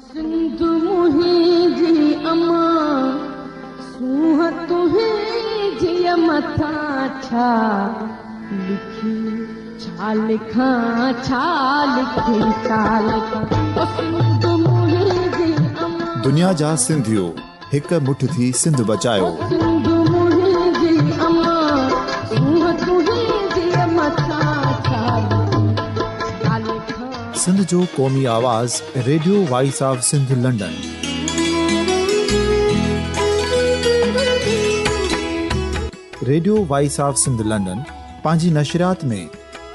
سنڌ منهنجي اما، سونهن تنهنجي مٿان ڇا لکي، ڇا لکان، ڇا لکي، ڇا لکان، او سنڌ منهنجي اما. دنيا جا سنڌيو هڪ مٺ ٿي سنڌ بچايو. او سنڌ منهنجي اما، سونهن تنهنجي مٿان ڇا لکي، ڇا لکان. سنڌ جو قومي آواز radio voice of Sindh London. Radio voice of Sindh London پنهنجي نشريات ۾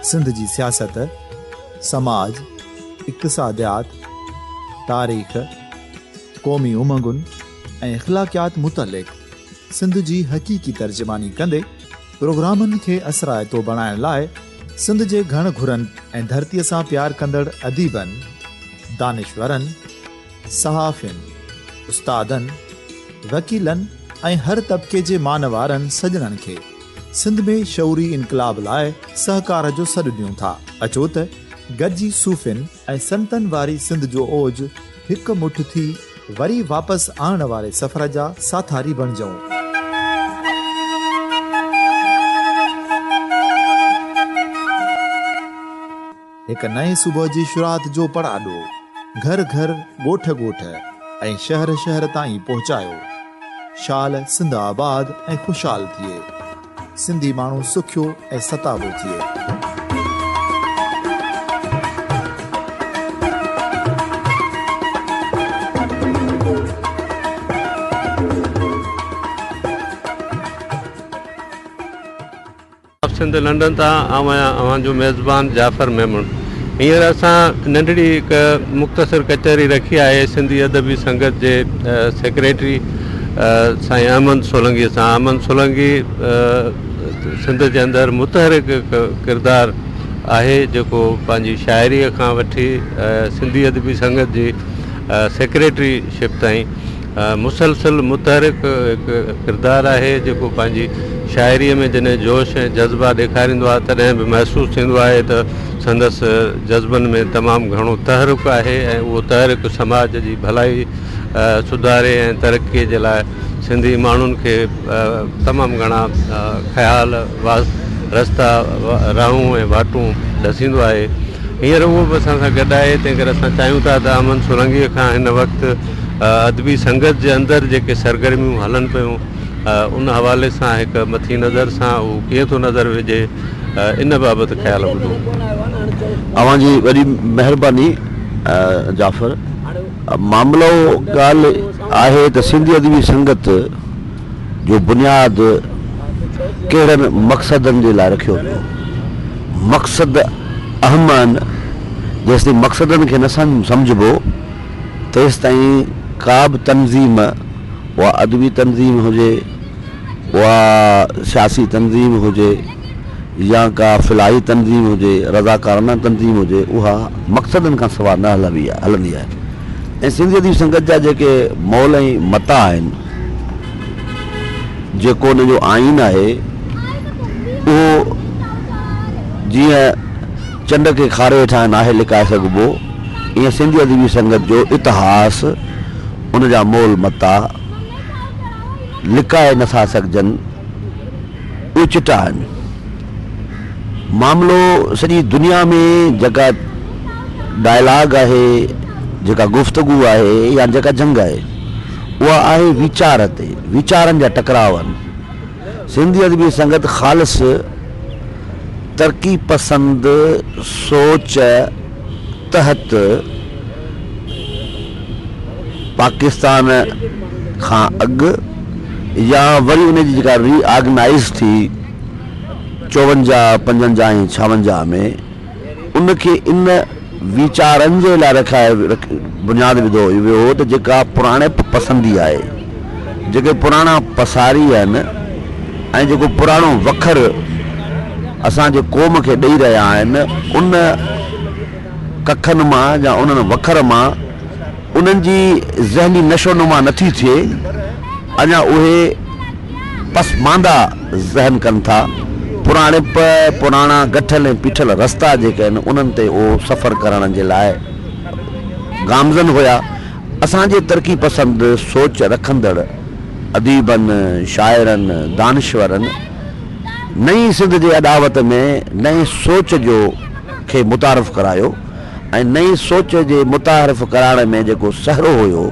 سنڌ جي سياست، سماج، اقتصاديات، تاريخ، قومي امنگن ۽ اخلاقيات متعلق سنڌ جي حقيقي ترجماني ڪندي پروگرامن کي اثرائتو بڻائڻ لاء سنڌ جي گهڻ گهرن ۽ ڌرتيء سان پيار ڪندڙ اديبن، دانشورن، صحافين، استادن، وڪيلن ۽ هر طبقي جي مان وارن سڄڻن کي سنڌ ۾ شعوري انقلاب لاء سهڪار جو سڏ ڏيون ٿا. اچو ته گڏجي صوفين ۽ سنتن واري سنڌ جو اوج هڪ مٺ ٿي وري واپس آڻڻ واري سفر جا ساٿاري بڻجون. هڪ نئين صبح جي شروعات جو پڙاڏو گهر گهر، ڳوٺ ڳوٺ ۽ شهر شهر تائين پهچايو. شال سنڌ آباد ۽ خوشحال ٿئي. سنڌي ماڻهو سکيو ۽ ستابو ٿئي. آف سنڌ لنڊن تان آئون آهيان اوهان جو ميزبان جعفر ميمڻ. هينئر اسان ننڍڙي هڪ مختصر ڪچهري رکي آهي سنڌي ادبي سنگت جي سيڪريٽري سائين احمد سولنگي سان. احمد سولنگي سنڌ جي اندر متحرڪ هڪ ڪردار آهي جيڪو پنهنجي شاعريء کان وٺي سنڌي ادبي سنگت جي سيڪريٽري شپ تائين مسلسل متحرڪ هڪ ڪردار آهي جيڪو پنهنجي شاعريء ۾ جڏهن جوش ۽ جذبا ڏيکاريندو آهي تڏهن به محسوس ٿيندو آهي ته سندس جذبن ۾ تمام گهڻو تحرڪ آهي ۽ اهو تحرڪ سماج جي ڀلائي، سڌاري ۽ ترقيء جي لاء سنڌي ماڻهن کي تمام گهڻا خيال، رستا، راهون ۽ واٽون ڏسيندو آهي. هينئر اهو به اسان سان گڏ آهي، تنهن ڪري اسان چاهيون ٿا ته احمد سولنگيء کان هن وقت ادبي سنگت جي اندر جيڪي سرگرميون هلن پيون، ان حوالي سان هڪ مٿين نظر سان هو ڪيئن ٿو نظر وجهي، ان بابت خيال ٻڌون. اوهان جي وڏي مهرباني جعفر. معاملو ڳالهه آهي ته سنڌي ادبي سنگت جو بنياد ڪهڙن مقصدن جي لاء رکيو ويو. مقصد اهم آهن، جيستائين مقصدن کي نه سمجهبو تيستائين ڪا به تنظيم اها ادبي تنظيم هجي، اها سياسي تنظيم هجي يا ڪا فلاحي تنظيم هجي، رضاڪارانه تنظيم هجي، اها مقصدن کان سواء نه هلندي آهي ۽ سنڌي ادبي سنگت جا جيڪي مول ۽ متا آهن، جيڪو ان جو آئين آهي، اهو جيئن چنڊ کي کاري هيٺان ناهي لڪائي سگهبو، ايئن سنڌي ادبي سنگت جو اتهاس، ان جا مول متا لڪائي نه ٿا سگهجن، اهي چٽا آهن. معاملو سڄي دنيا ۾ جيڪا ڊائلاگ آهي، جيڪا گفتگو آهي يا جيڪا جنگ آهي، اها آهي ويچار تي، ويچارن جا ٽڪراء آهن. سنڌي ادبي سنگت خالص ترقي پسند سوچ تحت پاڪستان کان اڳ يا وري ان جي جيڪا ري آرگنائيز ٿي چوونجاهه، پنجونجاهه ۽ ڇاونجاهه ۾ ان کي ان ويچارن جي لاء رکائي بنياد وڌو ويو هو ته جيڪا پراڻپ پسندي آهي، جيڪي پراڻا پساري آهن ۽ جيڪو پراڻو وکر اسان جي قوم کي ڏئي رهيا آهن، ان ڪکن مان يا انهن وکر مان انهن جي ذهني نشو نما نٿي ٿئي، اڃا اهي پسمانده ذهن ڪن ٿا. پراڻپ، پراڻا گٺل ۽ پيٺل رستا جيڪي آهن انهن تي اهو سفر ڪرڻ جي لاء گامزن هيا اسان جي ترقي پسند سوچ رکندڙ اديبن، شاعرن، دانشورن نئين سنڌ جي اڏاوت ۾ نئين سوچ جو کي متعارف ڪرايو ۽ نئين سوچ جي متعارف ڪرائڻ ۾ جيڪو سهرو هيو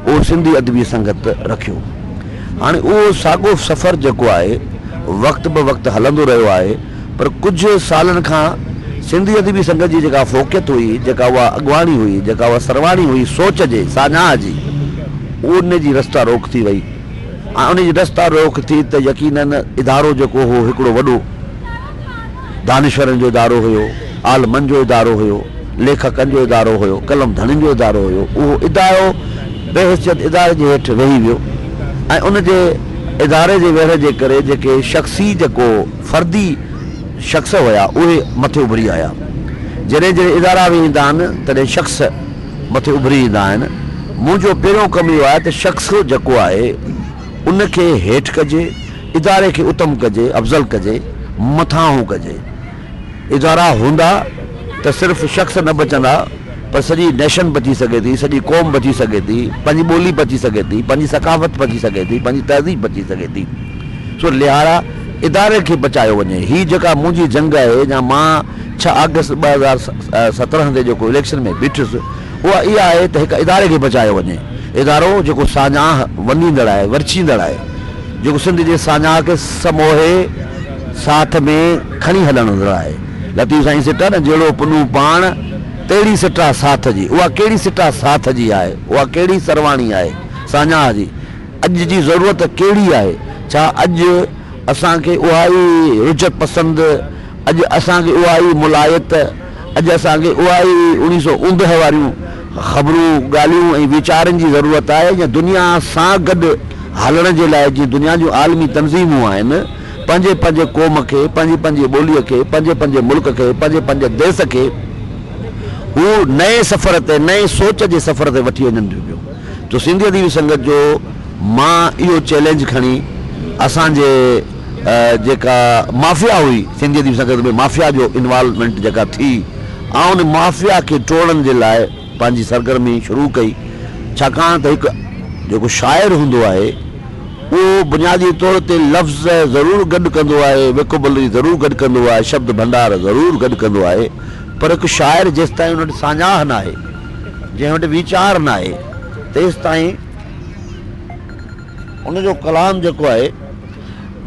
اهو سنڌي ادبي سنگت رکيو. هاڻي اهو ساڳو سفر جيڪو آهي وقت به وقت هلندو رهيو آهي پر ڪجهه سالن کان سنڌي ادبي سنگت جي جيڪا فوقيت هئي، جيڪا اها اڳواڻي هئي، جيڪا اها سرواڻي هئي سوچ جي، ساڃاهه جي، ان جي رستا روڪ ٿي وئي ۽ ان جي رستا روڪ ٿي ته يقينن ادارو جيڪو هو هڪڙو وڏو دانشورن جو ادارو هيو، عالمن جو ادارو هيو، ليکڪن جو ادارو هيو، قلم ڌڻين جو ادارو هيو، اهو ادارو بحيثيت اداري جي هيٺ ويهي ويو ۽ ان جي اداري جي ويڙهه جي ڪري جيڪي شخصي جيڪو فردي شخص هيا اهي مٿي اڀري آيا. جڏهن جڏهن ادارا ويهندا آهن تڏهن شخص مٿي اڀري ايندا آهن. منهنجو پهريون ڪم اهو آهي ته شخص جيڪو آهي ان کي هيٺ ڪجي، اداري کي اتم ڪجي، افضل ڪجي، مٿانهون ڪجي. ادارا هوندا ته صرف شخص نه بچندا پر سڄي نيشن بچي سگهي ٿي، سڄي قوم بچي سگهي ٿي، پنهنجي ٻولي بچي سگهي ٿي، پنهنجي ثقافت بچي سگهي ٿي، پنهنجي تهذيب بچي سگهي ٿي. سو لهٰذا اداري کي بچايو وڃي. هي جيڪا منهنجي جنگ آهي يا مان ڇهه آگسٽ 2017 تي جيڪو اليڪشن ۾ بيٺس اها اها آهي ته هڪ اداري کي بچايو وڃي. ادارو جيڪو ساڃاهه ونڊيندڙ آهي، ورڇيندڙ آهي. جيڪو سنڌ جي ساڃاهه کي سموهي ساٿ ۾ کڻي هلندڙ آهي. لطيف سائين سٽ آهي نه جهڙو پنهون پاڻ، تهڙي سٽا ساٿ جي. اها ڪهڙي سٽا ساٿ جي آهي؟ اها ڪهڙي سرواڻي آهي ساڃاهه جي؟ اڄ جي ضرورت ڪهڙي آهي؟ ڇا اڄ اسان کي اها ئي رجعت پسند، اڄ اسان کي اها ئي ملائيت، اڄ اسان کي اها ئي اوڻيهه سو اوندهه واريون خبرون، ڳالهيون ۽ ويچارن جي ضرورت آهي يا دنيا سان گڏ هلڻ جي لاء جيئن دنيا جون عالمي تنظيمون آهن، پنهنجي پنهنجي قوم کي، پنهنجي پنهنجي ٻوليء کي، پنهنجي پنهنجي ملڪ کي، پنهنجي پنهنجي ديس کي هو نئين سفر تي، نئين سوچ جي سفر تي وٺي وڃن ٿيون پيون. تو سنڌي ادبي سنگت جو مان اهو چئلينج کڻي اسان جي جيڪا مافيا هئي سنڌي ادبي سنگت ۾ مافيا جو انوالومينٽ جيڪا ٿي آئون ان مافيا کي ٽوڙڻ جي لاء پنهنجي سرگرمي شروع ڪئي ڇاڪاڻ ته هڪ جيڪو شاعر هوندو آهي اهو بنيادي طور تي لفظ ضرور گڏ ڪندو آهي ووڪيبلري ضرور گڏ ڪندو آهي شبد ڀنڊار ضرور گڏ ڪندو آهي پر هڪ شاعر جيستائين ان وٽ ساڃاهه ناهي جنهن وٽ ويچار ناهي تيستائين ان جو ڪلام جيڪو آهي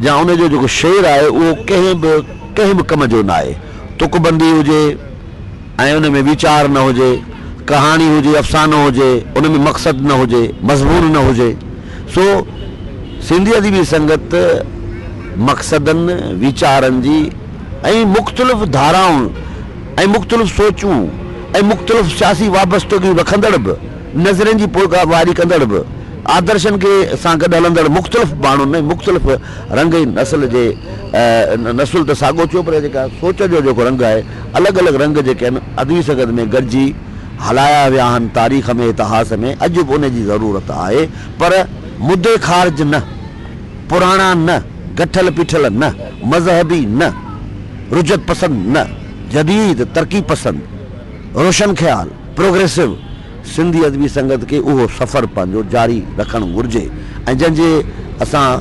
يا ان جو جيڪو شعر آهي اهو ڪنهن به ڪنهن به ڪم جو ناهي. تڪبندي هجي ۽ ان ۾ ويچار نه هجي، ڪهاڻي هجي، افسانو هجي، ان ۾ مقصد نه هجي، مضمون نه هجي. سو سنڌي ادبي سنگت مقصدن، ويچارن جي ۽ مختلف ڌارائن ۽ مختلف سوچون ۽ مختلف سياسي وابستگيون رکندڙ به، نظرين جي پوئواري ڪندڙ به، آدرشن کي سان گڏ هلندڙ مختلف ماڻهن ۽ مختلف رنگ ۽ نسل جي نسل ته ساڳو ٿيو پر جيڪا سوچ جو جيڪو رنگ آهي الڳ الڳ رنگ جيڪي آهن ادبي سنگت ۾ گڏجي هلايا ويا آهن تاريخ ۾ اتهاس ۾ اڄ به ان جي ضرورت آهي پر مدي خارج نه، پراڻا نه، گٺل پيٺل نه، مذهبي نه، رجعت پسند نه، جديد، ترقي پسند، روشن خيال، پروگريسو، سنڌي ادبي سنگت کي اهو سفر پنهنجو جاري رکڻ گهرجي ۽ جنهن جي اسان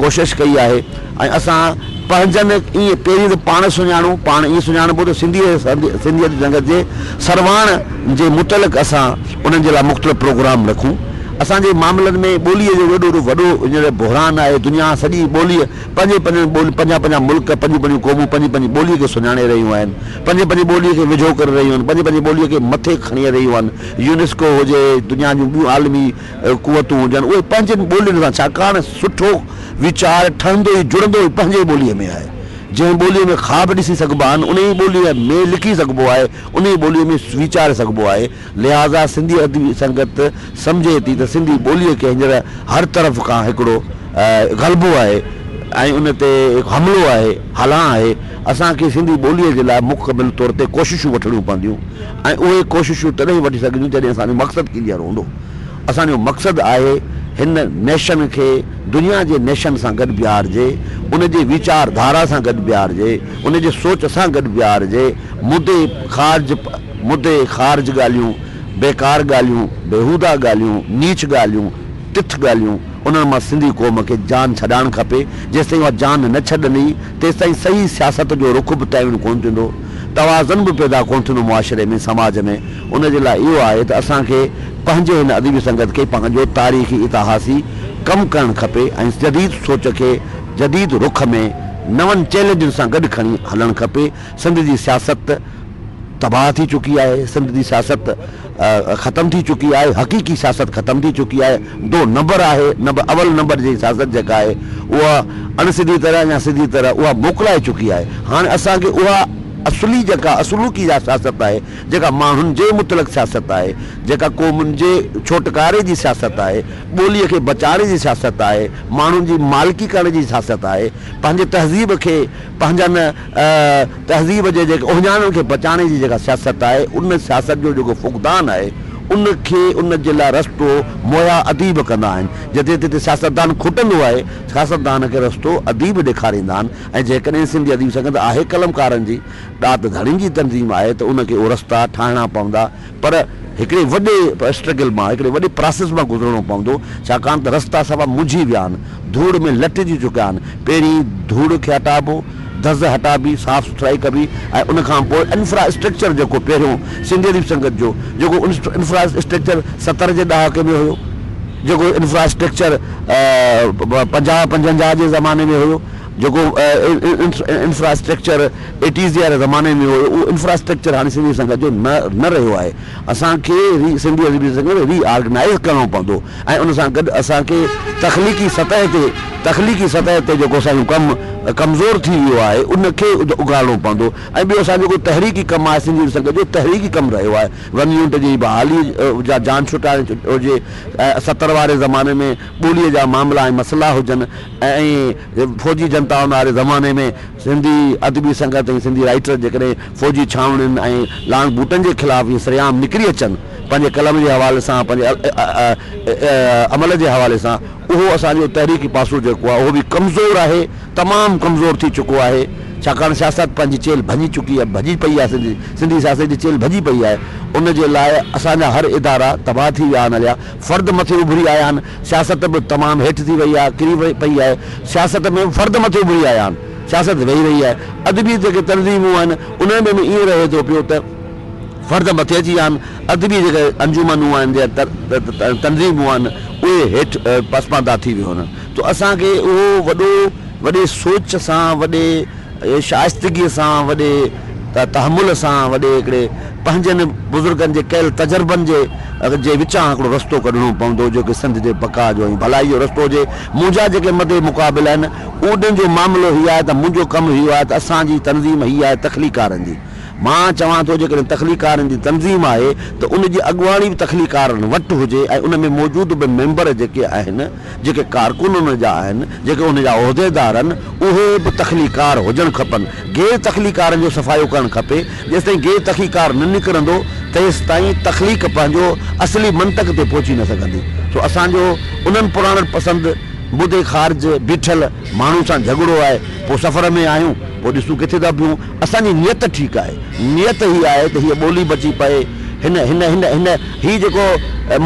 ڪوشش ڪئي آهي ۽ اسان پنهنجن ائين پهرين ته پاڻ سڃاڻون، پاڻ ائين سڃاڻبو ته سنڌي سنڌي ادبي سنگت جي سرواڻ جي متعلق اسان انهن جي لاء مختلف پروگرام رکون. اسان جي معاملن ۾ ٻوليء جو ايڏو وڏو هينئر بحران آهي، دنيا سڄي ٻوليء پنهنجي پنهنجن ٻولين پنهنجا پنهنجا ملڪ، پنهنجون پنهنجون قومون پنهنجي پنهنجي ٻوليء کي سڃاڻي رهيون آهن، پنهنجي پنهنجي ٻوليء کي ويجهو ڪري رهيون آهن، پنهنجي پنهنجي ٻوليء کي مٿي کڻي رهيون آهن. يونيسڪو هجي، دنيا جون ٻيون عالمي قوتون هجن، اهي پنهنجين ٻولين سان ڇاڪاڻ سٺو ويچار ٺهندو ئي جڙندو ئي پنهنجي ٻوليء ۾ آهي. جنهن ٻوليء ۾ خواب ڏسي سگهبا آهن، انهيء ٻوليء ۾ لکي سگهبو آهي، انهيء ٻوليء ۾ ويچاري سگهبو آهي. لهٰذا سنڌي ادبي سنگت سمجهي ٿي ته سنڌي ٻوليء کي هينئر هر طرف کان هڪڙو غلبو آهي ۽ ان تي هڪ حملو آهي، هلان آهي. اسان کي سنڌي ٻوليء جي لاء مڪمل طور تي ڪوششون وٺڻيون پونديون ۽ اهي ڪوششون تڏهن وٺي سگهجون جڏهن اسان جو مقصد ڪليئر هوندو. اسان جو مقصد آهي هن نيشن کي دنيا جي نيشن سان گڏ بيهارجي، ان جي ويچار ڌارا سان گڏ بيهارجي، ان جي سوچ سان گڏ بيهارجي، مدي خارج مدي خارج ڳالهيون، بيڪار ڳالهيون، بيهوده ڳالهيون، نيچ ڳالهيون، تٿ ڳالهيون، انهن مان سنڌي قوم کي جان ڇڏائڻ کپي. جيستائين اها جان نه ڇڏندي، تيستائين صحيح سياست جو رخ به تعين ڪونه ٿيندو، توازن به پيدا ڪونه ٿيندو معاشري ۾، سماج ۾. ان جي لاء اهو آهي ته اسان کي پنهنجي هن ادبي سنگت کي پنهنجو تاريخي اتهاسي ڪم ڪرڻ کپي ۽ جديد سوچ کي جديد رخ ۾ نون چئلينجن سان گڏ کڻي هلڻ کپي. سنڌ جي سياست تباهه ٿي چڪي آهي، سنڌ جي سياست ختم ٿي چڪي آهي، حقيقي سياست ختم ٿي چڪي آهي، دو نمبر آهي، نمبر اول نمبر جي سياست جيڪا آهي اها اڻ سڌي طرح يا سڌي طرح اها موڪلائي چڪي آهي. هاڻي اسان کي اها اصلي جيڪا اصلوڪي جا سياست آهي، جيڪا ماڻهن جي متعلق سياست آهي، جيڪا قومن جي ڇوٽڪاري جي سياست آهي، ٻوليء کي بچائڻ جي سياست آهي، ماڻهن جي مالڪي ڪرڻ جي سياست آهي، پنهنجي تهذيب کي پنهنجن تهذيب جي جيڪي اهڃاڻن کي بچائڻ جي جيڪا سياست آهي، ان سياست جو جيڪو فقدان آهي، ان کي ان جي لاء رستو مهيا اديب ڪندا آهن. جتي تتي سياستدان کٽندو آهي، سياستدان کي رستو اديب ڏيکاريندا آهن ۽ جيڪڏهن سنڌي اديب سنگت آهي قلمڪارن جي، ڏات ڌڻين جي تنظيم آهي ته ان کي اهي رستا ٺاهڻا پوندا پر هڪڙي وڏي اسٽرگل مان، هڪڙي وڏي پراسيس مان گذرڻو پوندو، ڇاڪاڻ ته رستا صفا منجهي ويا آهن، ڌوڙ ۾ لٽجي چڪيا آهن. پهرين ڌوڙ کي هٽائبو، دز هٽائبي، صاف سٿرائي ڪبي ۽ ان کان پوء انفرا اسٽرڪچر جيڪو پهريون سنڌي ادبي سنگت جو جيڪو انفرا اسٽرڪچر 70 جي ڏهاڪي ۾ هيو، جيڪو انفرا اسٽرڪچر 50 55 جي زماني ۾ هيو، جيڪو انفرا اسٽرڪچر ايٽيز جي واري زماني ۾ هيو، اهو انفرا اسٽرڪچر هاڻي سنڌي سنگت جو نه رهيو آهي. اسان کي سنڌي ادبي سنگت ري آرگنائيز ڪرڻو پوندو ۽ ان سان گڏ اسان کي تخليقي سطح تي تخليقي سطح تي جيڪو اسان جو ڪم ڪمزور ٿي ويو آهي ان کي اگهاڙڻو پوندو ۽ ٻيو اسان جو جيڪو تحريڪي ڪم آهي سنڌي ادبي سنگت جو تحريڪي ڪم رهيو آهي ون يونٽ جي بحالي جا جان ڇٽائڻ هجي ۽ 70 واري زماني ۾ ٻوليء جا معاملا ۽ مسئلا هجن ۽ فوجي جنتائن واري زماني ۾ سنڌي ادبي سنگت ۽ سنڌي رائيٽر جيڪڏهن فوجي ڇانوڻين ۽ لانگ بوٽن جي خلاف ائين سرعام نڪري اچن پنهنجي قلم جي حوالي سان پنهنجي عمل جي حوالي سان اهو اسان جو تحريڪي پاسو جيڪو آهي اهو به ڪمزور آهي تمام ڪمزور ٿي چڪو آهي ڇاڪاڻ سياست پنهنجي چيلهه ڀڃي چڪي آهي ڀڄي پئي آهي سنڌي سنڌي سياست جي چيلهه ڀڄي پئي آهي ان جي لاء اسان جا هر ادارا تباهه ٿي ويا آهن هليا فرد مٿي اڀري آيا آهن سياست به تمام هيٺ ٿي وئي آهي ڪري پئي آهي سياست ۾ فرد مٿي اڀري آيا آهن سياست ويهي رهي آهي ادبي جيڪي تنظيمون آهن انهن ۾ به ائين رهي ٿو پيو ته فرد مٿي اچي ويا آهن ادبي جيڪي انجمنون آهن يا تنظيمون آهن اهي هيٺ پسمانده ٿي ويون آهن ته اسان کي اهو وڏو وڏي سوچ سان وڏي شائستگيء سان وڏي تحمل سان وڏي هڪڙي پنهنجن بزرگن جي ڪيل تجربن جي جي وچان هڪڙو رستو ڪڍڻو پوندو جيڪو سنڌ جي بقا جو ۽ ڀلائي جو رستو هجي. منهنجا جيڪي مد مقابل آهن انهن جو معاملو هي آهي ته منهنجو ڪم هيو آهي ته اسان جي تنظيم هي آهي تخليقارن جي. مان چوان ٿو جيڪڏهن تخليقارن جي تنظيم آهي ته ان جي اڳواڻي به تخليقارن وٽ هجي ۽ ان ۾ موجود به ميمبر جيڪي آهن، جيڪي ڪارڪن ان جا آهن، جيڪي ان جا عهديدار آهن، اهي به تخليقار هجڻ کپن. غير تخليقارن جو صفايو ڪرڻ کپي. جيستائين غير تخليقار نه نڪرندو، تيستائين تخليق پنهنجو اصلي منطق تي پهچي نه سگهندي. سو اسان جو انهن پراڻن پسند مدي خارج بيٺل ماڻهن سان جهڳڙو آهي. پوء سفر ۾ آهيون، پوء ڏسون ڪٿي ٿا بيهون. اسان جي نيت ٺيڪ آهي. نيت هيء آهي ته هيء ٻولي بچي پئي. هن هن هن هن هي جيڪو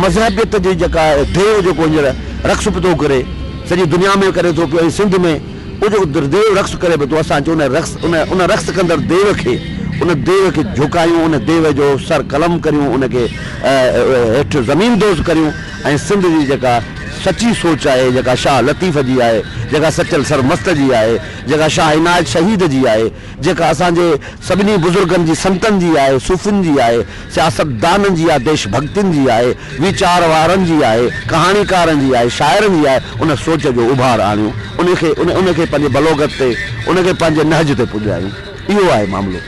مذهبيت جي جيڪا ديو جيڪو هينئر رقص به ٿو ڪري سڄي دنيا ۾ ڪري ٿو پيو ۽ سنڌ ۾ اهو جيڪو ديو رقص ڪري پيو ٿو اسان چون رقص ان ان رقص ڪندڙ ديو کي ان ديو کي جهڪايون ان ديو جو سر قلم ڪريون ان کي هيٺ زمين دوز ڪريون ۽ سنڌ جي جيڪا سچي سوچ آهي جيڪا شاهه لطيف جي آهي جيڪا سچل سرمست جي آهي جيڪا شاهه عنايت شهيد جي آهي جيڪا اسان جي سڀني بزرگن جي سنتن جي آهي، صوفين جي آهي، سياستدانن جي آهي، ديش ڀڳتين جي آهي، ويچار وارن جي آهي، ڪهاڻيڪارن جي آهي، شاعرن جي آهي، ان سوچ جو اڀار آڻيون، ان کي ان کي پنهنجي بلوغت تي، ان کي پنهنجي نهج تي پڄايون. اهو آهي معاملو.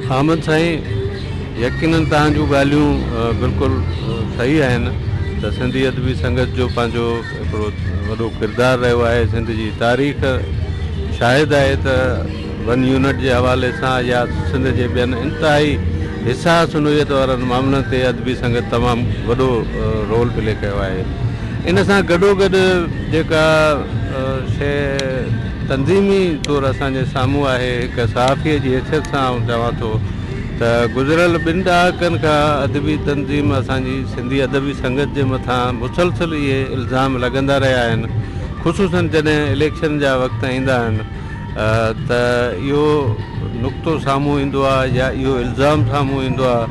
احمد سائين يقينن توهان جون ڳالهيون بلڪل صحيح آهن ته سنڌي ادبي سنگت جو پنهنجو هڪڙو وڏو ڪردار رهيو آهي سنڌ جي تاريخ شاهد آهي ته ون يونٽ جي حوالي سان يا سنڌ جي ٻين انتهائي حساس نوعيت وارن معاملن تي ادبي سنگت تمام وڏو رول پلي ڪيو آهي ان سان گڏوگڏ جيڪا شيء تنظيمي طور اسان جي سامهون آهي هڪ صحافي جي حيثيت سان آئون چوان ٿو. ته گذريل ٻن ڏهاڪن کان ادبي تنظيم اسان جي سنڌي ادبي سنگت جي مٿان مسلسل اهي الزام لڳندا رهيا آهن خصوصن جڏهن اليڪشن جا وقت ايندا آهن ته اهو نقطو سامهون ايندو آهي يا اهو الزام سامهون ايندو آهي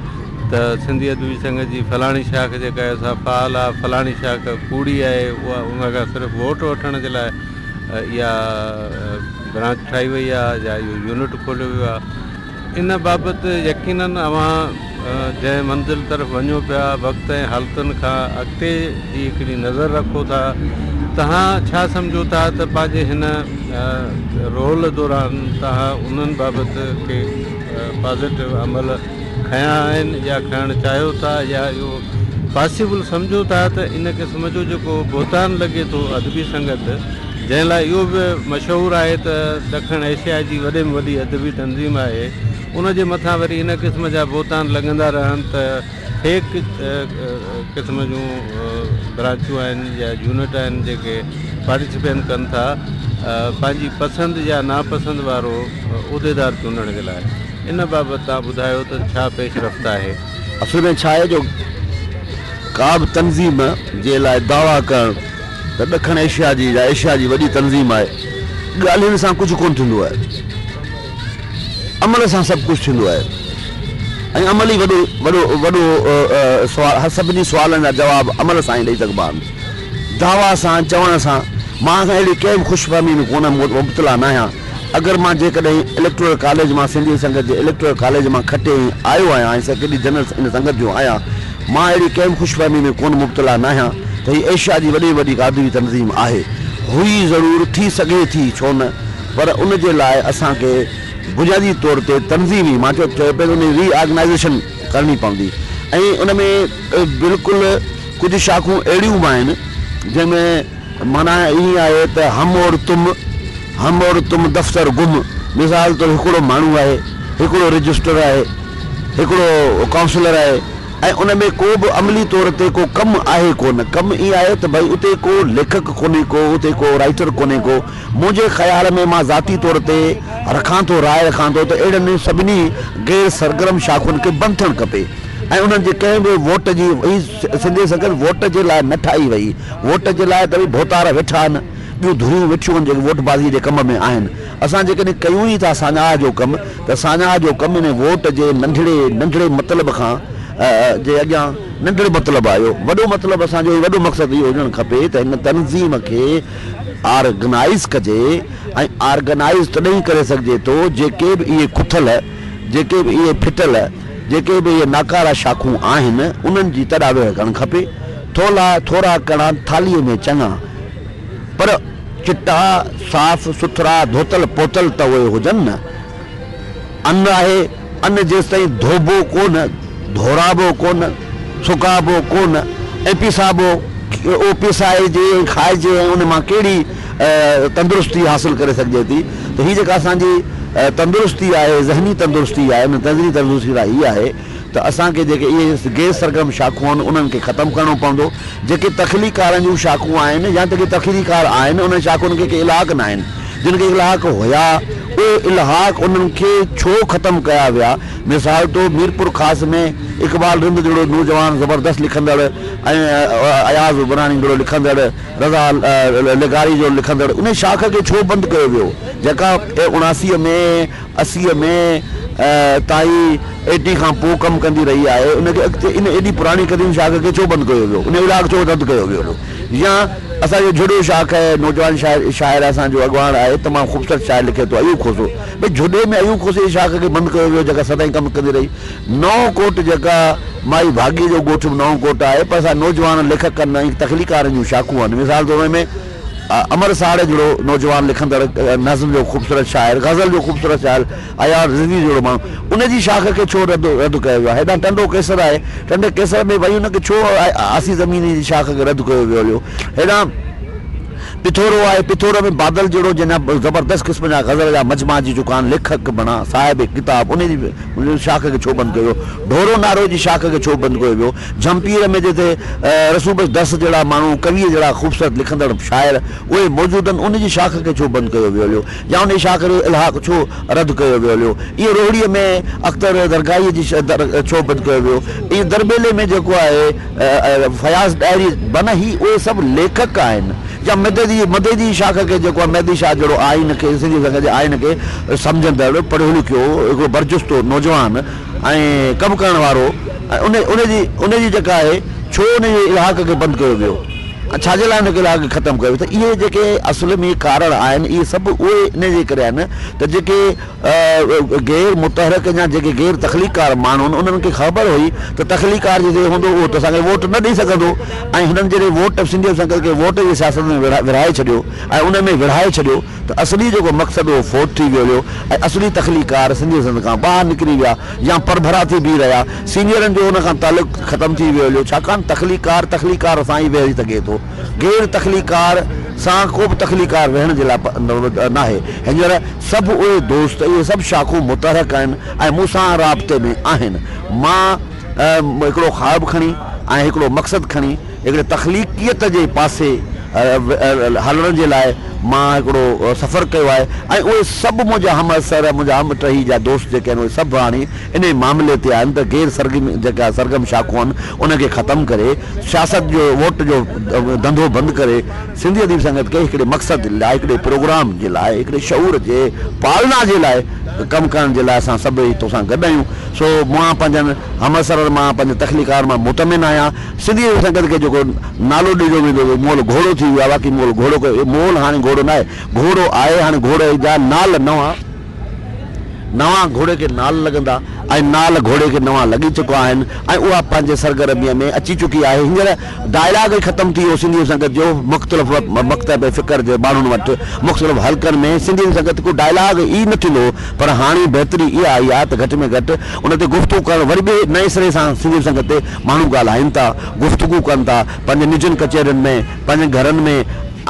ته سنڌي ادبي سنگت جي فلاڻي شاخ جيڪا آهي سا فعال آهي فلاڻي شاخ ڪوڙي آهي اها ان کان صرف ووٽ وٺڻ جي لاء اها برانچ ٺاهي وئي آهي يا اهو يونٽ کوليو ويو آهي. ان بابت يقينن اوهان جنهن منزل طرف وڃو پيا، وقت ۽ حالتن کان اڳتي جي هڪڙي نظر رکو ٿا، توهان ڇا سمجهو ٿا ته پنهنجي هن رول دوران توهان انهن بابت ڪي پازيٽو عمل کنيا آهن يا کڻڻ چاهيو ٿا يا اهو پاسيبل سمجهو ٿا ته ان قسم جو جيڪو بهتان لڳي ٿو ادبي سنگت جنهن لاء اهو به مشهور آهي ته ڏکڻ ايشيا جي وڏي ۾ وڏي ادبي تنظيم آهي، ان جي مٿان وري ان قسم جا بهتان لڳندا رهن ته فيڪ قسم جون برانچون آهن يا يونٽ آهن جيڪي پارٽيسپين ڪن ٿا پنهنجي پسند يا ناپسند وارو عهديدار چونڊڻ جي لاء. ان بابت توهان ٻڌايو ته ڇا پيش رفت آهي؟ اصل ۾ ڇا آهي جو ڪا به تنظيم جي لاء دعويٰ ڪرڻ ته ڏکڻ ايشيا جي يا ايشيا جي وڏي تنظيم آهي. ڳالهين سان ڪجهه ڪونه ٿيندو آهي. عمل سان سڀ ڪجهه ٿيندو آهي ۽ عمل ئي وڏو وڏو وڏو سوال سڀني سوالن جا جواب عمل سان ئي ڏئي سگهبا آهن. دعويٰ سان چوڻ سان مان اهڙي ڪنهن به خوش فهمي ۾ ڪونه مبتلا ناهيان. اگر مان جيڪڏهن اليڪٽورل ڪاليج مان سنڌي سنگت جي اليڪٽورل ڪاليج مان کٽي آيو آهيان ۽ سيڪريٽري جنرل ان سنگت جو آهيان مان اهڙي ڪنهن به خوش فهمي ۾ ڪونه مبتلا ناهيان ته هي ايشيا جي وڏي ۾ وڏي ادبي تنظيم آهي. هئي ضرور ٿي سگهي ٿي ڇو نه پر ان جي لاء اسان کي بنيادي طور تي تنظيمي مان چيو پئي ته ان جي ري آرگنائيزيشن ڪرڻي پوندي ۽ ان ۾ بلڪل ڪجهه شاخون اهڙيون به آهن جنهن ۾ معنيٰ ائين آهي ته هم اور تم، هم اور تم دفتر گم، مثال طور هڪڙو ماڻهو آهي، هڪڙو رجسٽر آهي، هڪڙو ڪائونسلر آهي ۽ ان ۾ ڪو به عملي طور تي ڪو ڪم آهي ڪو نه، ڪم ائين آهي ته ڀئي اتي ڪو ليکڪ ڪونهي ڪو، اتي ڪو رائيٽر ڪونهي ڪو، منهنجي خيال ۾ مان ذاتي طور تي رکان ٿو راء رکان ٿو ته اهڙن سڀني غير سرگرم شاخن کي بند ٿيڻ کپي ۽ انهن جي ڪنهن به ووٽ جي هي سنڌي سنگت ووٽ جي لاء نه ٺاهي وئي، ووٽ جي لاء ته به ڀوتار ويٺا آهن، ٻيون ڌريون ويٺيون آهن جيڪي ووٽ بازيء جي ڪم ۾ آهن. اسان جيڪڏهن ڪيون ئي ٿا ساڃاهه جو ڪم ته ساڃاهه جو ڪم انهي ووٽ جي ننڍڙي ننڍڙي مطلب کان جي اڳيان ننڍڙو مطلب آيو. وڏو مطلب اسان جو وڏو مقصد اهو هجڻ کپي ته هن تنظيم کي آرگنائيز ڪجي ۽ آرگنائيز تڏهن ئي ڪري سگهجي ٿو جيڪي به اهي کٿل، جيڪي به اهي ڦٽل، جيڪي به اهي ناڪاره شاخون آهن انهن جي تڏا ويڙهه ڪرڻ کپي. ٿولها ٿورا ڪڻا ٿالهيء ۾ چڱا، پر چٽا، صاف سٿرا، ڌوتل پوتل ته اهي هجن نه. ان آهي، ان جيستائين ڌوبو ڪونه، ڌورائبو ڪونه، سڪائبو ڪونه ۽ پيسائبو، اهو پيسائجي ۽ کائجي ۽ ان مان ڪهڙي تندرستي حاصل ڪري سگهجي ٿي ته هي جيڪا اسان جي تندرستي آهي، ذهني تندرستي آهي، ان ذهني تندرستي لاء هي آهي ته اسان کي جيڪي اهي غير سرگرم شاخون آهن انهن کي ختم ڪرڻو پوندو، جيڪي تخليقڪارن جون شاخون آهن يا جيڪي تخليقڪار آهن انهن شاخن کي ڪي الحاق ناهن، جن کي الحاق هيا اهي الحاق انهن کي ڇو ختم ڪيا ويا، مثال طور ميرپورخاص ۾ اقبال رند جهڙو نوجوان زبردست لکندڙ ۽ اياز عمراڻي جهڙو لکندڙ، رضا لغاري جهڙو لکندڙ انهي شاخ کي ڇو بند ڪيو ويو جيڪا 79 ۾ 80 ۾ تائين ايٽي کان پوء ڪم ڪندي رهي آهي ان کي اڳتي ان ايڏي پراڻي قديم شاخ کي ڇو بند ڪيو ويو ان الحاق ڇو رد ڪيو ويو يا اسان جو جهڏو شاخ آهي نوجوان شاعر شاعر اسان جو اڳواڻ آهي تمام خوبصورت شاعر لکي ٿو ايوب کوسو ڀئي جهڏي ۾ ايوب کوسي جي شاخ کي بند ڪيو ويو جيڪا سدائين ڪم ڪندي رهي نئون ڪوٽ جيڪا مائي ڀاڳي جو ڳوٺ به نئون ڪوٽ آهي پر اسان نوجوان ليکڪن ۽ تخليقارن جون شاخون آهن مثال طور ان ۾ امر ساڙ جهڙو نوجوان لکندڙ، نظم جو خوبصورت شاعر، غزل جو خوبصورت شاعر، اياز رضوي جهڙو ماڻهو، ان جي شاخ کي ڇو رد رد ڪيو ويو آهي؟ هيڏانهن ٽنڊو قيصر آهي، ٽنڊي قيصر ۾ ڀئي ان کي ڇو آسي زميني جي شاخ کي رد ڪيو ويو هليو؟ هيڏانهن پٿورو آهي، پٿورو ۾ بادل جهڙو جنهن جا زبردست قسم جا غزل جا مجموعا اچي چڪا آهن، ليکڪ بڻا، صاحب ڪتاب، ان جي شاخ کي ڇو بند ڪيو ويو؟ ڍورو نارو جي شاخ کي ڇو بند ڪيو ويو؟ جهمپير ۾ جتي رسول بخش درس جهڙا ماڻهو، ڪويء جهڙا خوبصورت لکندڙ شاعر اهي موجود آهن، ان جي شاخ کي ڇو بند ڪيو ويو هليو؟ يا ان جي شاخ جو الحاق ڇو رد ڪيو ويو هليو؟ ائين روهڙيء ۾ اختر درگاهيء جي ڇو بند ڪيو ويو؟ ائين درٻيلي ۾ جيڪو آهي فياض ڏاهري بنهه هي اهي سڀ ليکڪ آهن يا مددي مددي شاخ کي جيڪو آهي مهدي شاهه جهڙو آئين کي سنڌي سنگت جي آئين کي سمجهندڙ پڙهيو لکيو هڪڙو برجستو نوجوان ۽ ڪم ڪرڻ وارو ۽ ان ان جي ان جي جيڪا آهي ڇو ان جي الحاق کي بند ڪيو ويو ۽ ڇا جي لاء ان کي الحاق کي ختم ڪيو ويو ته اهي جيڪي اصل ۾ ڪارڻ آهن اهي سڀ اهي ان جي ڪري آهن ته جيڪي غير متحرڪ يا جيڪي غير تخليقڪار ماڻهو آهن انهن کي خبر هئي ته تخليقڪار جتي هوندو اهو ته اسان کي ووٽ نه ڏئي سگهندو ۽ هنن جڏهن ووٽ سنڌي سنگت کي ووٽ جي سياست ۾ ورهائي ڇڏيو ۽ ان ۾ وڙهائي ڇڏيو ته اصلي جيڪو مقصد اهو فوت ٿي ويو هيو ۽ اصلي تخليقڪار سنڌي سنگت کان ٻاهر نڪري ويا يا پرڀرا ٿي بيهي رهيا سينيئرن جو ان کان تعلق ختم ٿي ويو هليو ڇاڪاڻ تخليقڪار تخليقڪار سان ئي ويهي سگهي ٿو غير تخليقڪار سان ڪو به تخليقڪار ويهڻ جي لاء ناهي هينئر سڀ اهي دوست، اهي سڀ شاخون متحرڪ آهن ۽ مون سان رابطي ۾ آهن. مان هڪڙو خواب کڻي ۽ هڪڙو مقصد کڻي هڪڙي تخليقيت جي پاسي هلڻ جي لاء مان هڪڙو سفر ڪيو آهي ۽ اهي سڀ منهنجا همعصر، منهنجا هم ٽهي جا دوست جيڪي آهن اهي سڀ هاڻي انهي معاملي تي آهن ته غير سرگرم جيڪا سرگرم شاخون آهن انهن کي ختم ڪري سياست جو ووٽ جو ڌنڌو بند ڪري سنڌي ادبي سنگت کي هڪڙي مقصد لاء، هڪڙي پروگرام جي لاء، هڪڙي شعور جي پالنا جي لاء ڪم ڪرڻ جي لاء اسان سڀئي توسان گڏ آهيون. سو مان پنهنجن همعصرن مان، پنهنجي تخليقڪار مان مطمئن آهيان. سنڌي ادبي سنگت کي جيڪو نالو ڏنو ويندو هو مئل گهوڙو ٿي ويو آهي. واقعي مئل گهوڙو مئل هاڻي گهوڙو ناهي، گهوڙو آهي، هاڻي گهوڙي جا نال نوان. نوان گهوڙي کي نال لڳندا ۽ نال گهوڙي کي نوان لڳي چڪا آهن ۽ اها پنهنجي سرگرميء ۾ اچي چڪي آهي. هينئر ڊائلاگ ئي ختم ٿي ويو سنڌي سنگت جو مختلف مڪتب فڪر جي ماڻهن وٽ مختلف حلقن ۾ سنڌي سنگت ڪو ڊائلاگ ئي نه ٿيندو هو پر هاڻي بهتري اها آئي آهي ته گهٽ ۾ گهٽ ان تي گفتگو ڪرڻ وري به نئين سري سان سنڌي سنگت تي ماڻهو ڳالهائين ٿا گفتگو ڪن ٿا پنهنجي نجن ڪچهرين ۾ پنهنجن گهرن ۾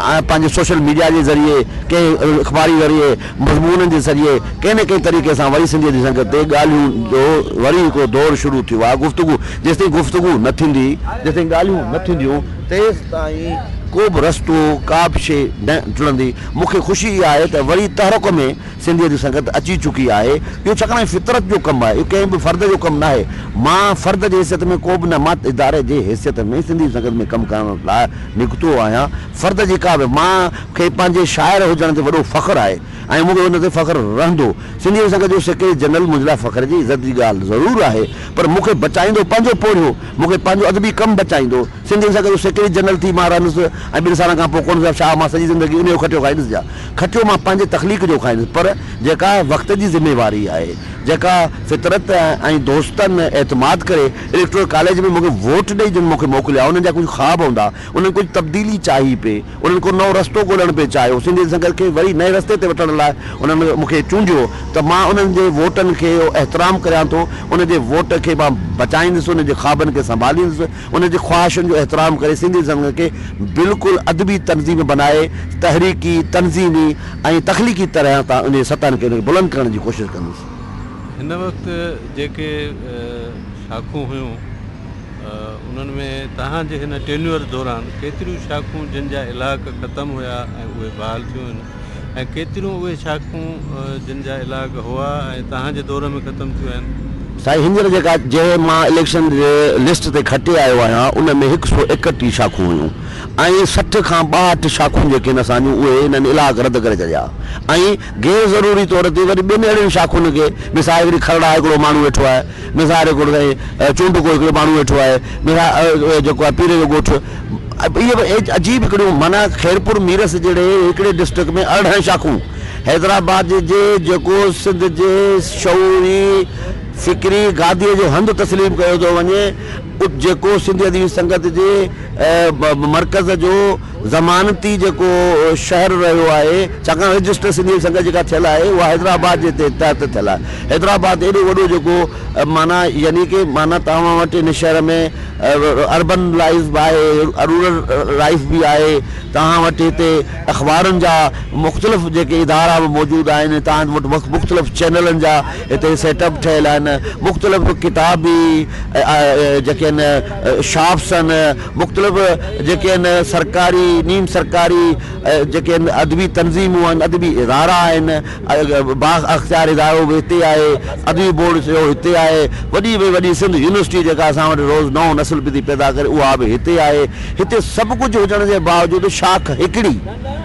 ۽ پنهنجي سوشل ميڊيا جي ذريعي ڪنهن اخباري ذريعي مضمونن جي ذريعي ڪنهن نه ڪنهن طريقي سان وري سنڌيء جي سنگت تي ڳالهيون جو وري هڪڙو دور شروع ٿيو آهي. گفتگو جيستائين گفتگو نه ٿيندي، جيستائين ڳالهيون نه ٿينديون، تيستائين ڪو به رستو، ڪا به شيء نه جڙندي. مون کي خوشي اها آهي ته وري تحرڪ ۾ سنڌيء جي سنگت اچي چڪي آهي. اهو ڇاڪاڻ فطرت جو ڪم آهي، اهو ڪنهن به فرد جو ڪم ناهي. مان فرد جي حيثيت ۾ ڪو به نه، مان اداري جي حيثيت ۾ سنڌي سنگت ۾ ڪم ڪرڻ لاء نڪتو آهيان. فرد جي ڪا به، مان کي پنهنجي شاعر هجڻ تي وڏو فخر آهي ۽ مون کي ان تي فخر رهندو. سنڌي سنگت جو سيڪريٽري جنرل منهنجي لاء فخر جي عزت جي ڳالهه ضرور آهي پر مون کي بچائيندو پنهنجو پورهيو، مون کي پنهنجو ادبي ڪم بچائيندو. سنڌي سنگت جو سيڪريٽري جنرل ٿي مان رهندس ۽ ٻن سالن کان پوء ڪونه صاحب شاهه مان سڄي زندگي انهيء جو کٽيو کائيندس يا کٽيو مان پنهنجي تخليق جو کائيندس پر جيڪا وقت جي ذميواري آهي، جيڪا فطرت ۽ دوستن اعتماد ڪري اليڪٽورل ڪاليج ۾ مون کي ووٽ ڏئي جن مون کي موڪليا انهن جا ڪجهه خواب هوندا. انهن ڪجهه تبديلي چاهي پئي، انهن ڪو نئون رستو ڳولڻ پئي چاهيو، سنڌي سنگت کي وري نئين رستي تي وٺڻ لاء انهن مون کي چونڊيو ته مان انهن جي ووٽن کي احترام ڪريان ٿو، انهن جي ووٽ کي مان بچائيندس، انهن جي خوابن کي سنڀاليندس، انهن جي خواهشن جو احترام ڪري سنڌي سنگت کي بلڪل ادبي تنظيم بنائي تحريڪي، تنظيمي ۽ تخليقي طرح تان انهي سطحن کي بلند ڪرڻ جي ڪوشش ڪندس. هن وقت جيڪي شاخون هيون. انهن ۾ توهان جي هن ٽينيوئر دوران ڪيتريون شاخون جن جا الحاق ختم هيا ۽ اهي بحال ٿيون آهن ۽ ڪيتريون اهي شاخون جن جا الحاق هئا ۽ توهان جي دور ۾ ختم ٿيون آهن؟ سائين هينئر جيڪا جنهن مان اليڪشن جي لسٽ تي کٽي آيو آهيان ان ۾ هڪ سو ايڪٽيهه شاخون هيون ۽ 60 کان 62 شاخون جيڪي آهن اسان جون اهي هنن الحاق رد ڪري ڇڏيا ۽ غير ضروري طور تي وري ٻين اهڙين شاخن کي مثال هڪڙي کرڙا هڪڙو ماڻهو ويٺو آهي مثال هڪڙو سائين چونڊڪو هڪڙو ماڻهو ويٺو آهي مثال جيڪو آهي پير جو ڳوٺ اهي به عجيب هڪڙيون معنيٰ خيرپور ميرس جهڙي هڪڙي ڊسٽرڪٽ ۾ 18 شاخون حيدرآباد جي جيڪو سنڌ جي شعوري فڪري گاديء جو هنڌ تسليم ڪيو ٿو وڃي جيڪو سنڌي ادبي سنگت جي مرڪز جو ضمانتي جيڪو شهر رهيو آهي، ڇاڪاڻ رجسٽر سنڌي ادبي سنگت جيڪا ٿيل آهي اها حيدرآباد جي تحت ٿيل آهي. حيدرآباد ايڏو وڏو جيڪو معنيٰ يعني ڪي معنيٰ توهان وٽ هن شهر ۾ اربن لائيف به آهي، رورل لائيف به آهي، توهان وٽ هتي اخبارن جا مختلف جيڪي ادارا به موجود آهن، توهان وٽ مختلف چينلن جا هتي سيٽ اپ ٺهيل آهن، مختلف ڪتابي جيڪي آهن شاپس آهن، مختلف جيڪي آهن سرڪاري نيم سرڪاري جيڪي آهن ادبي تنظيمون آهن، ادبي ادارا آهن، باغ اختيار ادارو به هتي آهي، ادبي بورڊ سڄو هتي آهي، وڏي ۾ وڏي سنڌ يونيورسٽي جيڪا اسان وٽ روز نئون نسل به ٿي پيدا ڪري اها به هتي آهي، هتي سڀ ڪجهه هجڻ جي باوجود شاخ هڪڙي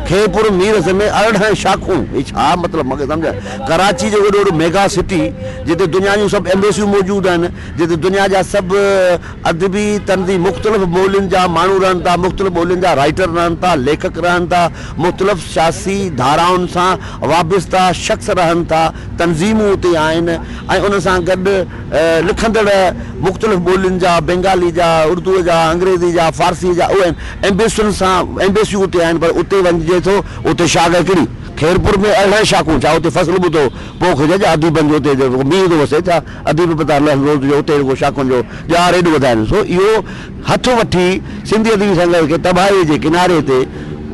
خيرپور ميرس ۾ 18 شاخون هي ڇا مطلب مونکي سمجهه ڪراچي جو ايڏو وڏو ميگا سٽي جتي دنيا جون سڀ ايمبيسيون موجود آهن جتي دنيا جا سڀ ادبي تنظيم مختلف ٻولين جا ماڻهو رهن ٿا مختلف ٻولين جا رائيٽر رهن ٿا ليکڪ رهن ٿا مختلف سياسي ڌارائن سان وابسته شخص رهن ٿا تنظيمون اتي آهن ۽ ان سان گڏ لکندڙ مختلف ٻولين جا بينگالي جا اردو جا انگريزي جا فارسي جا اهي آهن ايمبيسين سان ايمبيسيون اتي آهن پر اتي وڃجي ٿو اتي شاخ هڪڙي خيرپور ۾ 18 شاخون ڇا اتي فصل به ٿو پوکجي ڇا اديبن جو اتي مينهن ٿو وسي ڇا اديب به ٿا لهن روز جو اتي رڳو شاخن جو ڄار ايڏو وڌائين سو اهو هٿ وٺي سنڌي ادبي سنگت کي تباهي جي ڪناري تي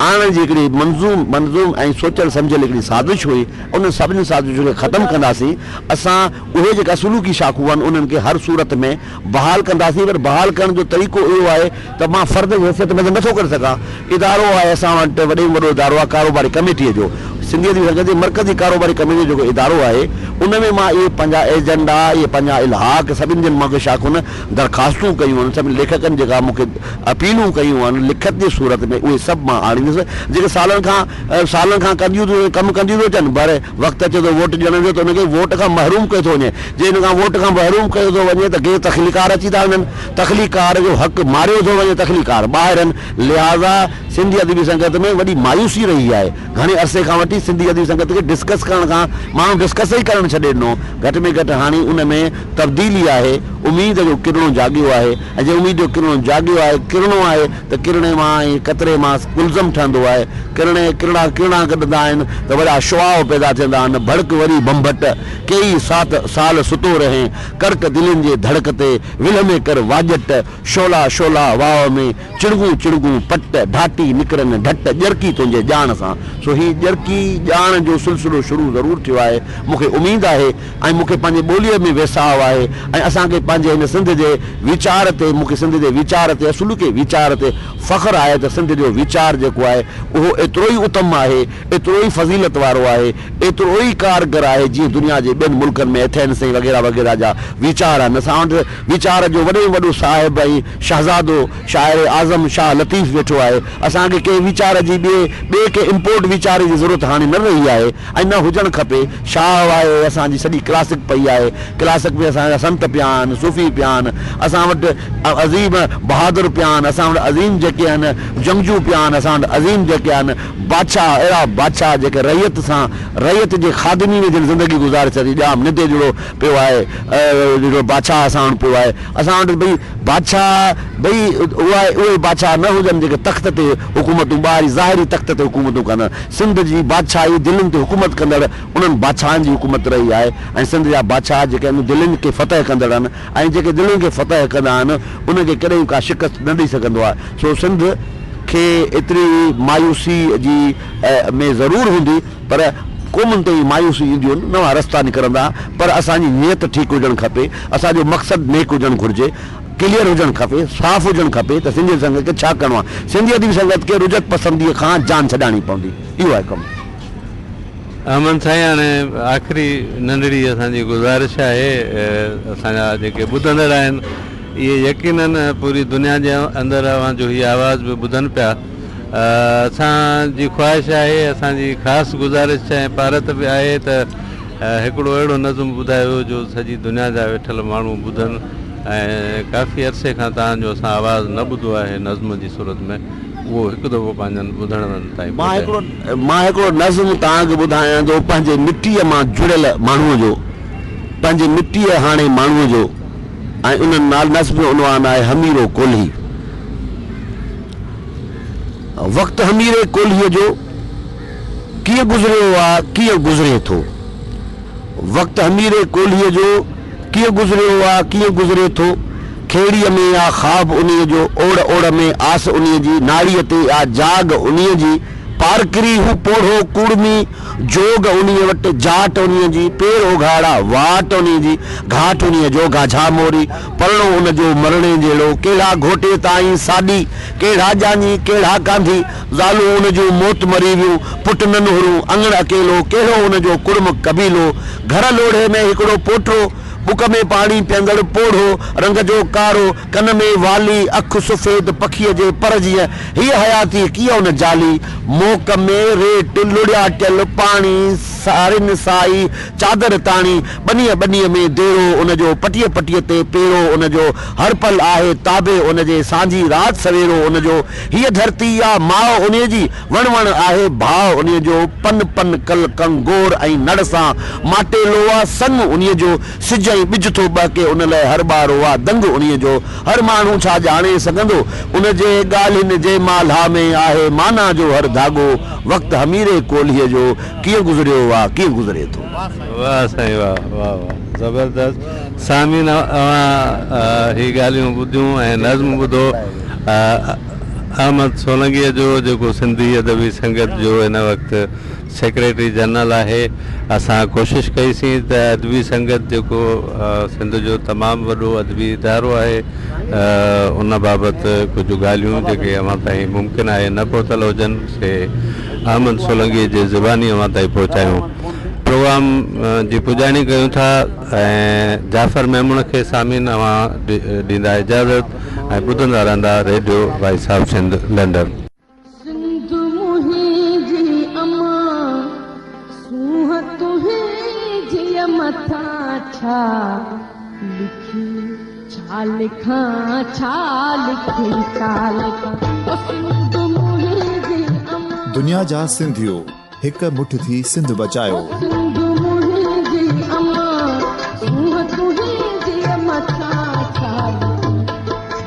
آڻڻ جي هڪڙي منظوم منظوم ۽ سوچيل سمجهيل هڪڙي سازش هئي انهن سڀني سازشن کي ختم ڪنداسين اسان اهي جيڪا اصلوڪي شاخون آهن انهن کي هر صورت ۾ بحال ڪنداسين پر بحال ڪرڻ جو طريقو اهو آهي ته مان فرد جي حيثيت ۾ ته نٿو ڪري سگهان. ادارو آهي اسان وٽ وڏي ۾ وڏو ادارو آهي ڪاروباري ڪميٽيء جو. سنڌي ادبي سنگت جي مرڪزي ڪاروباري ڪميٽيء جو جيڪو ادارو آهي ان ۾ مان اهي پنهنجا ايجنڊا اهي پنهنجا الحاق سڀني جن مون کي شاخن درخواستون ڪيون آهن سڀني ليکڪن جيڪا مون کي اپيلون ڪيون آهن لکت جي صورت ۾ اهي سڀ مان آڻيندس جيڪي سالن کان سالن کان ڪنديون ٿيون ڪم ڪنديون ٿيون اچن پر وقت اچي ٿو ووٽ ڏيڻ جو ته ان کي ووٽ کان محروم ڪيو ٿو وڃي جي ان کان ووٽ کان محروم ڪيو ٿو وڃي ته غير تخليقار اچي ٿا وڃن تخليقار جو حق ماريو ٿو وڃي تخليقار ٻاهر آهن لهٰذا سنڌي ادبي سنگت ۾ وڏي مايوسي رهي آهي گهڻي عرصي کان وٺي سنڌي ادبي سنگت کي ڊسڪس ڪرڻ کان ماڻهن ڊسڪس ئي ڪرڻ ڇڏي ڏنو گهٽ ۾ گهٽ هاڻي ان ۾ تبديلي آهي اميد جو ڪرڻو جاڳيو آهي ۽ جي اميد جو ڪرڻو جاڳيو آهي ڪرڻو آهي ته ڪرڻي مان ۽ قطري مان قلزم ٺهندو آهي ڪرڻي ڪرڻا ڪرڻا گڏندا آهن ته وڏا شعاع پيدا ٿيندا آهن ڀڙڪ وري ڀنڀٽ ڪيئي سات سال ستو رهين ڪڙڪ دلين جي ڌڙڪ تي ولهه ۾ ڪر واڄٽ شعلا شعلا واء ۾ چڻگون چڻگون پٽ ڍاٽي نڪرن ڍٽ ڄرڪي تنهنجي ڄاڻ سان سو هي ڄرڪي ڄاڻ جو سلسلو شروع ضرور ٿيو آهي مون کي اميد آهي ۽ مون کي پنهنجي ٻوليء ۾ ويساهه آهي ۽ اسان کي پنهنجي هن سنڌ جي ويچار تي مون کي سنڌ جي ويچار تي اصلوڪي ويچار تي فخر آهي ته سنڌ جو ويچار جيڪو آهي اهو ايترو ئي اتم آهي ايترو ئي فضيلت وارو آهي ايترو ئي ڪارگر آهي جيئن دنيا جي ٻين ملڪن ۾ ايٿينس ۽ وغيره وغيره جا ويچار آهن. اسان وٽ ويچار جو وڏي ۾ وڏو صاحب ۽ شهزادو شاعر اعظم شاهه لطيف ويٺو آهي. اسان کي ڪنهن ويچار جي ٻئي ٻئي ڪنهن امپورٽ ويچار جي ضرورت هاڻي نه رهي آهي ۽ نه هجڻ کپي. شاهه آهي اسان جي سڄي ڪلاسڪ پئي آهي. ڪلاسڪ ۾ اسان جا سنت پيا آهن، صوفي پيا آهن، اسان وٽ عظيم بهادر پيا آهن، اسان وٽ عظيم جيڪي آهن جنگجو پيا آهن، اسان وٽ عظيم جيڪي آهن بادشاهه اهڙا بادشاهه جيڪي رعيت سان رعيت جي خادمي ۾ جن زندگي گذاري ڇڏي ڄام ندي جهڙو پيو آهي جهڙو بادشاهه اسان وٽ پيو آهي اسان وٽ ڀئي بادشاهه ڀئي اها اهي بادشاهه نه هجن جيڪي تخت تي حڪومتون ٻاهري ظاهري تخت تي حڪومتون ڪندڙ سنڌ جي بادشاهي دلين تي حڪومت ڪندڙ انهن بادشاهن جي حڪومت رهي آهي ۽ سنڌ جا بادشاهه جيڪي آهن دلين کي فتح ڪندڙ آهن ۽ جيڪي دلين کي فتح ڪندا آهن انهن کي ڪڏهن ڪا شڪست نه ڏئي سگهندو آهي سو سنڌ کي ايتري مايوسي جي ۾ ضرور هوندي پر قومن تي مايوسي اينديون آهن نوان رستا نڪرندا پر اسان جي نيت ٺيڪ هجڻ کپي اسان جو مقصد نيڪ هجڻ گهرجي ڪليئر هجڻ کپي صاف هجڻ کپي ته سنڌي سنگت کي ڇا ڪرڻو آهي سنڌي ادبي سنگت کي رجعت پسندي کان جان ڇڏائڻي پوندي اهو آهي ڪم. احمد سائين هاڻي آخري ننڍڙي اسان جي گذارش آهي اسان جا جيڪي ٻڌندڙ آهن اهي يقينن پوري دنيا جي اندر اوهان جو هي آواز به ٻڌن پيا اسان جي خواهش آهي اسان جي خاص گذارش ۽ پارت به آهي ته هڪڙو اهڙو نظم ٻڌايو جو سڄي دنيا جا ويٺل ماڻهو ٻڌن ۽ ڪافي عرصي کان توهان جو اسان آواز نه ٻڌو آهي نظم جي صورت ۾ اهو هڪ دفعو پنهنجن ٻڌندڙن تائين پهچايو. مان هڪڙو نظم توهان کي ٻڌايان ٿو پنهنجي مٽيء مان جڙيل ماڻهوء جو پنهنجي مٽيء هاڻي ماڻهوء جو ۽ ان نظم جو عنوان آهي حميرو ڪولهي. وقت هميري ڪولهيء جو ڪيئن گذريو آ، ڪيئن گذري ٿو. وقت هميري ڪولهيء جو ڪيئن گذريو آ، ڪيئن گذري ٿو. کيڙيء ۾ آ خواب انهيء جو، اوڙ اوڙ ۾ آس انهيء جي، ناڙيء تي آ جاڳ انهيء جي. پارڪري هو پوڙهو ڪوڙمي، جوڳ انهيء وٽ، جاٽ انهيء جي، پير اگهاڙا، واٽ انهيء جي، گهاٽ انهيء جو، گاجها موري، پرڻو ان جو مرڻي جهڙو، ڪهڙا گهوٽي تائين ساڏي، ڪهڙا ڄاڃي، ڪهڙا ڪانڌي، زالون ان جون موت مري ويون، پٽ ننهرون، اڱڻ اڪيلو، ڪهڙو ان جو ڪڙم قبيلو، گهر لوڙهي ۾ هڪڙو پوٽو، ٻڪ ۾ پاڻي پيئندڙ پوڙهو، رنگ جو ڪارو، ڪن ۾ والي، اک سفيد پکيء جي پر جيئن، هيء حياتي ڪيئن ان جالي، موڪ ۾ ريٽ، لڙياٽيل پاڻي، سارين سائي چادر تاڻي، ٻنيء ٻنيء ۾ ديرو ان جو، پٽيء پٽيء تي پيرو ان جو، هر پل آهي تابع ان جي، سانجهي رات سويرو ان جو، هيء ڌرتي آ ماء انهيء جي، وڻ وڻ آهي ڀاء انهيء جو، پن پن ڪل ڪنگور ۽ نڙ سان، ماٽيلو آ سڱ انهيء جو، سج ۽ ٻج ٿو ٻهڪي ان لئه هر ٻارو آ دنگ انهيء جو، هر ماڻهو ڇا ڄاڻي سگهندو، ان جي ڳالهين جي مالها ۾ آهي معنيٰ جو هر ڌاڳو، وقت هميري ڪولهيء جو، ڪيئن گذريو آ ڪيئن گذري ٿو. واه سائين واه واه واه زبردست سامعين اوهان هي ڳالهيون ٻڌيون ۽ نظم ٻڌو احمد سولنگيء جو جيڪو سنڌي ادبي سنگت جو هن وقت سيڪريٽري جنرل آهي اسان ڪوشش ڪئي سين ته ادبي سنگت جيڪو سنڌ جو تمام وڏو ادبي ادارو آهي ان بابت ڪجهه ڳالهيون جيڪي اوهان تائين ممڪن آهي نه پهتل هجن سي احمد سولنگيء جي زباني اوهان تائين پهچايون. پروگرام جي پڄاڻي ڪيون ٿا ۽ جعفر ميمڻ کي سامعين اوهان ڏيندا اجازت ۽ ٻڌندا رهندا radio voice of Sindh London. Sindh منهنجي امان سونهن تنهنجي مٿان ڇا لکي ڇا لکان ڇا لکي ڇا لکان او سنڌ منهنجي امان. دنيا جا سنڌيو هڪ مٺ ٿي سنڌ بچايو. او سنڌ منهنجي امان سونهن تنهنجي مٿان ڇا لکي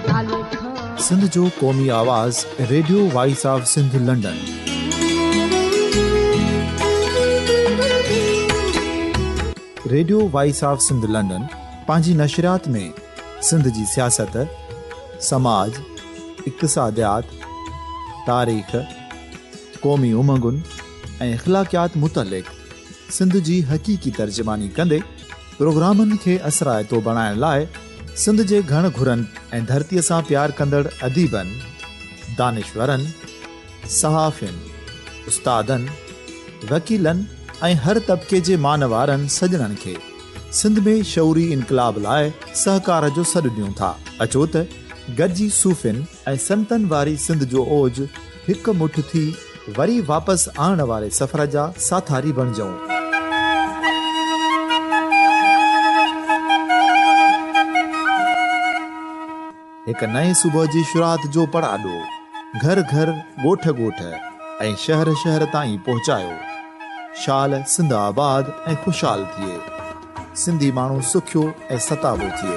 ڇا لکان. سنڌ جو قومي آواز radio voice of Sindh London. Radio voice of Sindh London پنهنجي نشريات ۾ سنڌ جي سياست، سماج، اقتصاديات، تاريخ، قومي امنگن ۽ اخلاقيات متعلق سنڌ جي حقيقي ترجماني ڪندي پروگرامن کي اثرائتو بڻائڻ لاء سنڌ جي گهڻ گهرن ۽ ڌرتيء سان پيار ڪندڙ اديبن، دانشورن، صحافين، استادن، وڪيلن ۽ هر طبقي جي مانوارن سڄڻن کي سنڌ ۾ شعوري انقلاب لاء سهڪار جو سڏ ڏيون ٿا. اچو ته گڏجي صوفين ۽ سنتن واري سنڌ جو اوج هڪ مٺ ٿي وري واپس آڻڻ واري سفر جا ساٿاري بڻجون. هڪ نئين صبح جي شروعات جو پڙاڏو گهر گهر، ڳوٺ ڳوٺ ۽ شهر شهر تائين پهچايو. شال سنڌ آباد ۽ خوشحال ٿئي. سنڌي ماڻهو سکيو ۽ ستابو ٿئي.